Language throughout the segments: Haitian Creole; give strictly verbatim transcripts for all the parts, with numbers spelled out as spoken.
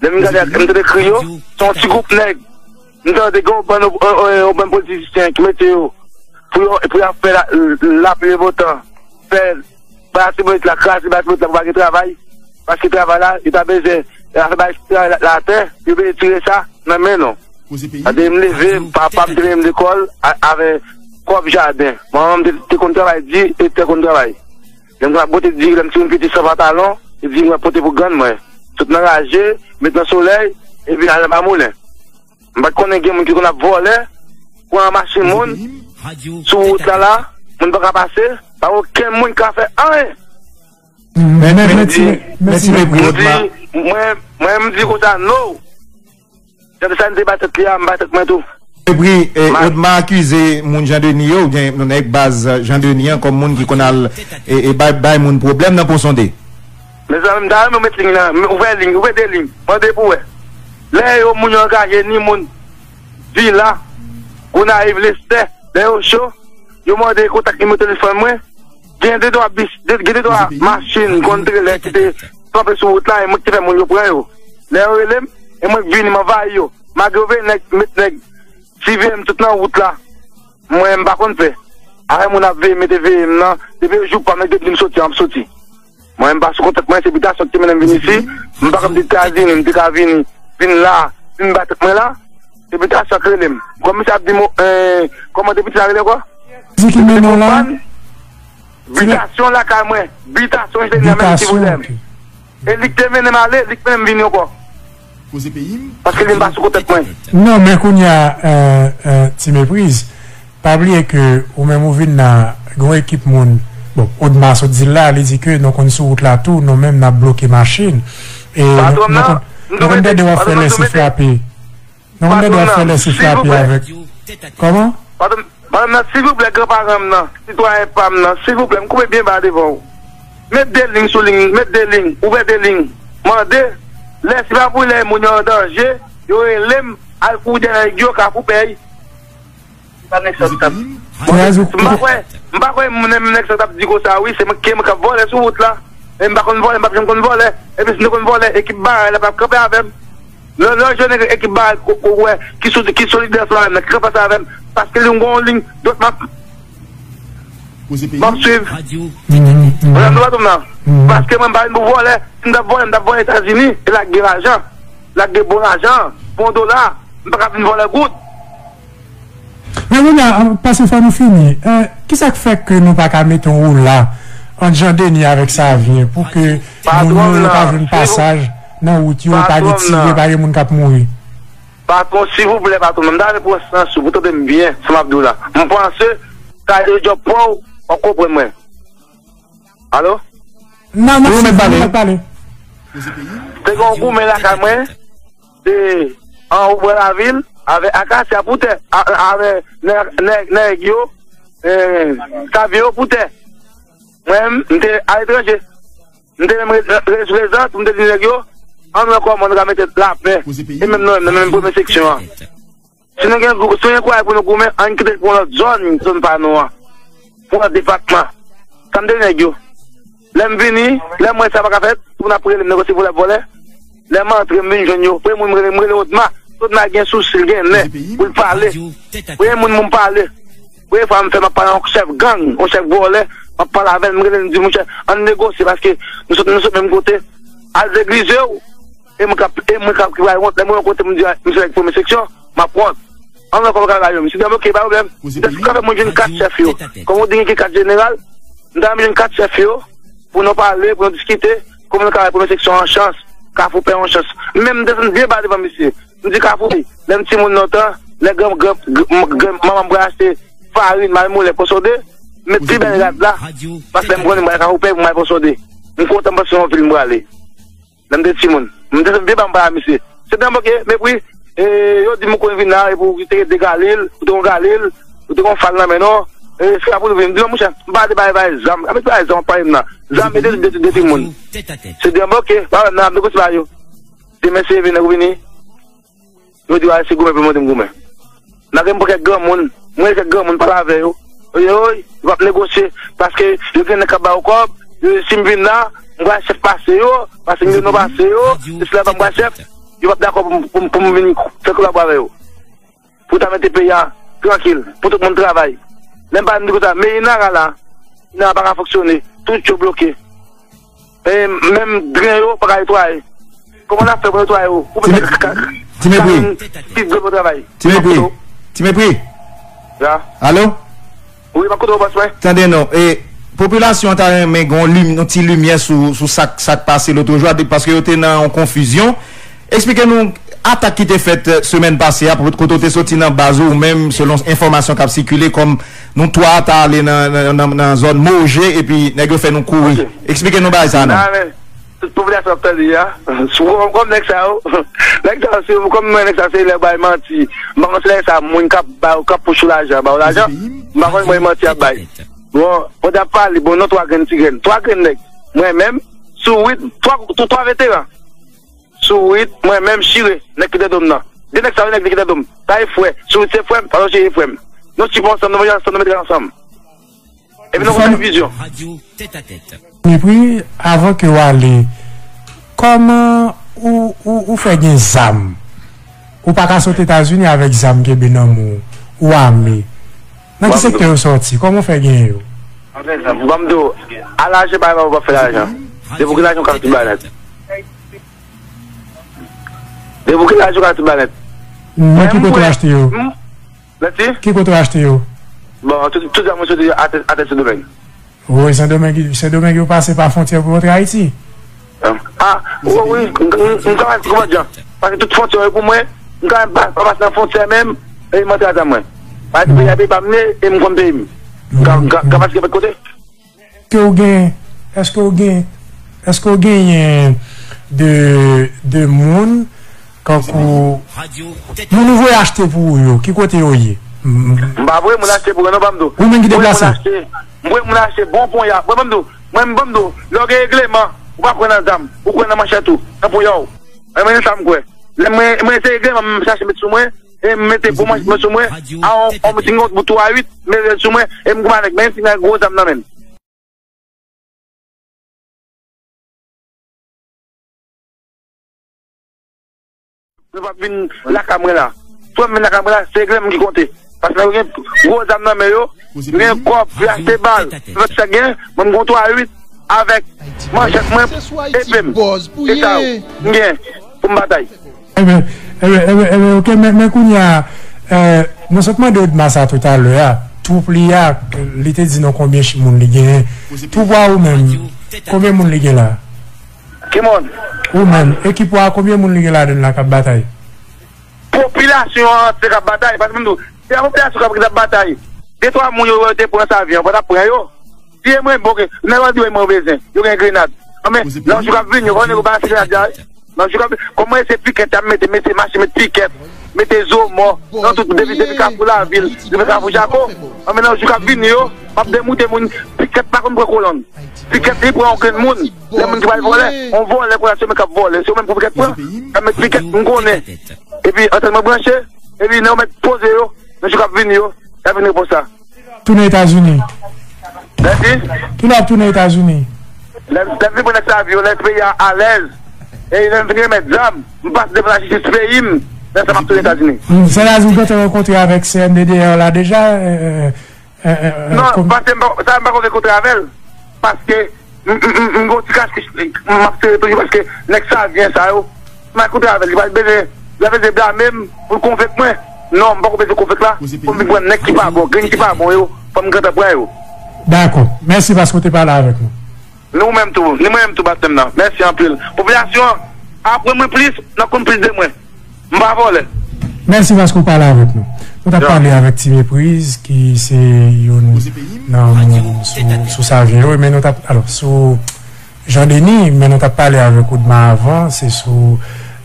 Lè m gade, m tande kri yo, se yon ti gwoup nèg. M tande gen yon bann, yon, yon, yon bann politisyen ki mete yo pou yo, pou y ap fè la, lapli e botan. Fè bay latibonit la, kraze bay latibonit la pou pa gen travay. Paske travay la, yo ta bezwen, yo ta fè bay travay la, la atè, yo bezwen tire sa nan men nou. Tande m leve, papa m te mennen m lekòl a- avèk kòb jaden. Manman m te, te konn travay di e te konn travay. Lè m t ap pote diri, lè m timoun piti san pantalon, e diri mwen pote pou grann mwen. Sot nan raje, met nan solèy, epi al anba moulen. M pa t konnen gen moun ki konn ap vòlè, pran machin moun, sou wout la la, moun pa ka pase, pa okenn moun ka fè anyen. Men, men, men, men, ti, men, ti mepri, Odma. Mwen, mwen, m di konsa, no. Gade sa n te bay tèt li a, m bay tèt mwen tou. Epi, eh, Odma akize moun Jan Deni yo, oubyen nèg baz Jan Deni an, kòm moun ki konn al, eh, eh, bay, bay moun pwoblèm nan Pon Sonde. Mezanmi, m ta renmen w met liy nan, ouvè liy, ouvè de liy, mande pou wè. Lè yo moun yo angaje ni moun Vila, Gonayiv, Lestè, lè yo cho, yo mande kontak nimewo telefòn mwen, gen de twa bis, de, gen de twa machin, konn trelè ki te kanpe sou wout la, e mwen ki te fè moun yo pran yo. Lè yo rele m, e mwen k vini, m anvayi yo. Malgre yo veye nèg, met nèg, siveye m tout nan wout la. Mwen, m pa konn fè. Afè moun ap veye, mete veye m nan, depi yo jou pa m, nèg yo di m soti, m ap soti. Mwen, m pa sou kontak mwen, se bitasyon ki te mennen m vin isi. M pa konn m te Etazini, m te ka vini, vin la, vin bay tèt mwen la. Se bitasyon k rele m. Kòm misye ap di m, eh, kòman te piti la rele ankò? Di ki mennen w la? Bitasyon lakay mwen. Bitasyon, se li menm ki voulè m. E li k te mennen m ale, li k mennen m vini ankò. Paske li m pa sou kontak mwen. Non, men kounye a, euh, euh, Ti Mepriz, pa bliye ke ou menm ou vin la, gen yon ekip moun, bon, Odma sot di l la, li di ke nou konn sou wout la tou, nou menm n ap bloke machin. E nou, nou konn, nou konn tande w ap fè lese frape. Nou konn tande w ap fè lese frape avèk. Kòman? Madanm nan, silvouplè, granparan m nan, sitwayen pa m nan, silvouplè, m koube byen ba devan w. Met de liy sou liy, met de liy, ouvè de liy. Mande, lè si pa pou lè moun yo an danje, yo rele m, al kouri dèyè nèg yo, Kafou Pèy. Se pa nèg sa k t ap. M pa kwè, m pa kwè moun nèg sa k t ap di konsa, wi, se mwen ki, mwen k ap vòlè sou wout la. E m pa konn vòlè, m p ap janm konn vòlè. Epi si m te konn vòlè, ekip Baray la p ap kanpe avè m. Lè, lè w jwenn ekip Baray ko, ko wè, ki sou, ki solidè sou la menm nan, ki kanpe ansanm avè m, paske li gen yon liy dwat m ap, m ap swiv. Ou konprann m nan? Paske mwen m pa vin pou vòlè. Si m t ap vòlè, m t ap vòlè Etazini. E la k gen lajan. La k gen bon lajan, bon dola. M pa ka vin vòlè goud. Men kounye a, paske fò nou fini. Eh, kisa k fè ke nou pa ka mete yon woula ant Jan Deni avèk Savyen pou ke moun yo yo ka jwenn pasaj nan wout yo, pa gen tire, pa gen moun k ap mouri? Patwon, silvouplè, patwon, m ta vle pran sans ou pou tande m byen, sa m ap di w la. M panse, sa e djòb pa w, w ap konprann mwen. Alo? Nan, nan, wi, ou mèt pale. Ou mèt pale. Te gen yon goumen lakay mwen, te anwo bò lavil, avè Akasya pou tè, a- avè nèg, nèg, nèg yo, eh, Savyen yo pou tè. Mwen, m te aletranje. M te menm re- re- rele sou lezant pou m te di nèg yo, ann wè kòman nou ka mete lapè. E menm nou menm, nan menm premye seksyon an. Si nou gen gou- si nou gen kouraj pou nou goumen, ann kite l pou yon lòt zòn, zòn pa nou an. Pou yon lòt depatman. Sa m te di nèg yo. Lè m vini, lè m wè sa pa ka fèt, pou n ap rele m negosye pou lè vòlè. Lè m antre, m vin jwenn yo. Premye moun m rele, m rele Odma. Odma gen sousi, l gen nè pou l pale. Premye moun pou m pale. Premye fwa m fè, m ap pale a yon chèf gang, yon chèf vòlè. M ap pale avè l, m rele l, m di, monchè, ann negosye, paske nou sot, nou sot menm kote. Al deglize w. E mwen k ap, e mwen k ap ki bay wont. Lè mwen yon kote, m di, "Misye nèg premye seksyon, m ap wont." Ann wè kòman w ka bay yo. Misye di, "Ok, pa pwoblèm." M ta ka fè mwen jwenn kat chèf yo. Kòm ou di gen kat jeneral, m ta renmen jwenn kat chèf yo pou nou pale, pou nou diskite, kòman nou ka bay premye seksyon an chans, Kafou Pèy yon chans. Men m desann byen ba devan misye. M di, "Kafou Pèy, lè m timoun lontan, lè gran, gran, gran, gran, manman m pral achte farin, m al moulen Pon Sonde, m met pi bèl rad la, paske m konnen m pral Kafou Pèy pou m al Pon Sonde. M kontan, m panse se yon vil m prale." Lè m te timoun. M te fè byen ban m pale a misye. Se byen, ok, mepri. E, yo di m ou konn vin la, epi ou te gen de galil, ou te gen galil, ou te gen fal nan men nou. E, se la pou nou vin. M di non, monchè, m pa de bay, bay zam. A met bay zam, pa pale m nan. Zam, e de, de, de timoun. Se byen, ok, pa wè m nan, m negosye ba yo. Demen se vini, ou vini. Yo di, "Wa, se goumen pou mande m goumen." Malgre m pran kèk granmoun, mwen kèk granmoun pale avè yo. Yo di, "Oy, yo p ap negosye, paske yo gen nèg k ap ba yo kòb, yo, si m vin la, m pral chèf pase yo, paske m gen non pase yo, se sila pa m pral chèf." Yo p ap dakò pou m, pou m, pou m vin fè kolabo avè yo. Pou ta mete peyi a trankil, pou tout moun travay. Lè m pale m di konsa, meri Nara la, Nara pa ka fonksyone, tout yo bloke. E menm dren yo pa ka netwaye. Kòman n ap fè pou netwaye yo? Pou mete ka- Ti Mepri. Ti Mepri. Ya. Alo? Wi, m ap koute w, bòs mwen. Tande non. E popilasyon an ta renmen gen yon lim, yon ti limyè sou, sou sa k, sa k pase lòt jou a, de- paske yo te nan yon konfizyon. Eksplike nou atak ki te fèt, eh, semèn pase a, kote w te soti nan baz ou, ou menm, selon enfòmasyon k ap sikile, kòm nou twa ta ale nan, nan, nan, nan zòn Moje, epi nèg yo fè nou kouri. Ok. Eksplike nou bagay sa non. Nan, men, tout popilasyon ap tande a. Sou kòm, kòm nèg sa yo, nèg sa yo, se, kòm mwen, nèg sa yo, se lè bay manti. M pa konn si nèg sa moun k ap ba, k ap pouch ou lajan, ba ou lajan. M pa konn mwen manti ap bay. Bon, pandan ap pale, bon, non, twa grenn ti grenn. Twa grenn nèg. Mwen menm, sou uit, twa, twa, twa veteran. Sou uit, mwen menm, chire, nèg ki te dom nan. De nèg sa yo, nèg ki te dom. Sa e frè. Sou uit, se frè m, sa yo chire frè m. Nou sipò ansanm, nou manje ansanm, nou mete ansanm. Epi nou konn fè vizyon. Mepri, avan ke w ale, kòman ou, ou, ou fè gen zam? Ou pa ka sot Etazini avèk zam kenbe nan men w, ou ame. Nan ki sektè yo sòti? Kòman w fè gen yo? Ban m di w, al achte bagay pa ou pa fè lajan. Depi w gen lajan, w ka achte bagay nèt. Depi w gen lajan, w ka achte bagay nèt. Nan ki kote w achte yo? Mèsi. Ki kote w achte yo? Bon, tout, tout zam mwen soti atè, atè Sendomeng. Wi, Sendomeng, Sendomeng yo pase pa fwontyè pou rantre Ayiti. Ah, wi, wi, m, m, m ka pase kòman jan. Paske tout fwontyè yo pou mwen, m ka pa, pa pase nan fwontyè menm, e m antre a zam mwen. Paske peyi a peyi pa m ye, e m konn peyi m. M ka, m ka, m ka pase nenpòt kote. Ke w gen, èske w gen, èske w genyen de, de moun kankou moun ou voye achte pou ou yo, ki kote yo ye? M pa voye moun achte pou yo non, ban m di w. Ou menm ki deplase? M voye moun achte, m voye moun achte bon ponya. Mwen ban m di w, mwen ban m di w, lè w gen regleman, ou pa kwè nan zam, ou kwè nan manchèt ou, nan ponya w. Mwen, mwen, se sa m kwè. Lè mwen, mwen se regleman, m chache met sou mwen, e m mete bon manchèt mwen sou mwen, a on, on, ti yon bout twa uit, m leve l sou mwen, e m konba nèg, menm si m gen gwo zam nan men m. Yo p ap vin lakay mwen la. Fò m vin lakay mwen la, se regleman ki konte. Paske yo gen gwo zam nan men yo, yo gen kòb, yo achte bal, yo fè tout sa k gen, mwen m gen twa uit avèk manchèt mwen, epe m. E sa yo, m gen pou m batay. Enben, enben, enben, enben, ok, men, men kounye a, eh, nou sot mande Odma sa toutalè a, twoup li a, li te di nou konbyen ch-, moun li genyen. Twoup ou a ou menm, konbyen moun li gen la? Ki moun? Ou menm, ekip ou a, konbyen moun li gen ladann la k ap batay? Popilasyon an antye k ap batay, paske m di w, se pa popilasyon k ap, k ap batay. De twa moun yo wè yo te pran sa vyan, pa t ap pran yo. Si e mwen, bon, ok, nan yo di wè mwen bezwen, yo gen grenad. Anben, nan jou k ap vini, yo konnen yo pa se grenad la. Nan jou k ap vini, kòm mwen se pikèt, y ap mete, mete machin, mete pikèt, mete zo mò, nan tout depi, depi Kafou Lavil, rive Kafou Jako. Anben, nan jou k ap vini yo, m ap demoute moun, pikèt pa konn pran kolonn. Pikèt li pran yon grenn moun, lè moun ki pral vòlè, yon vòlè konn asime k ap vòlè, se yo menm pou pikèt pran, y ap met pikèt, m konnen. Epi, antèn mwen branche, epi nan yo mèt poze yo, nan jou k ap vini yo, y ap vin repons la. Tounen Etazini. Mèsi. Kilè w ap tounen Etazini? Lè, lè m fin pran nèg sa avyon, lè peyi a alèz, e lè m fin remèt zam, m pase devan lajistis peyi m, lè sa m ap tounen Etazini. Mm, sètadi ou gentan rankontre avèk C N D D R la deja? Eh, eh, eh, eh, non, paske m pa, sa m pa konn fè kontre avè l. Paske m, m, m, m gon ti kach, m ap sere toujou paske nèg sa vyen sa yo, m al kontre avè l, li pral bezwen, li pral bezwen blame m pou l konvenk mwen. Non, m poko bezwen konvenk la, pou m vin pran nèg ki pa bon, grenn ki pa bon yo, fò m gentan pran yo. Dakò. Mèsi paske w te pale avèk nou. Ni ou menm tou, ni mwen menm tou, patnè m nan. Mèsi anpil. Popilasyon an, aprann mwen plis, n ap konn plis de mwen. M pa vòlè. Mèsi paske w pale avèk nou. Nou t ap pale avèk Ti Mepriz, ki se youn nan moun sou, sou Savyen yo, men nou t ap, alò, sou Jan Deni, men nou t ap pale avèk Odma avan, se sou,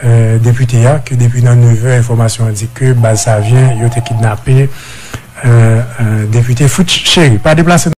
eh, depite a, ke depi nan nevè, enfòmasyon an di ke baz Savyen, yo te kidnape, eh, eh, depite Fritz Chéry. Pa deplase.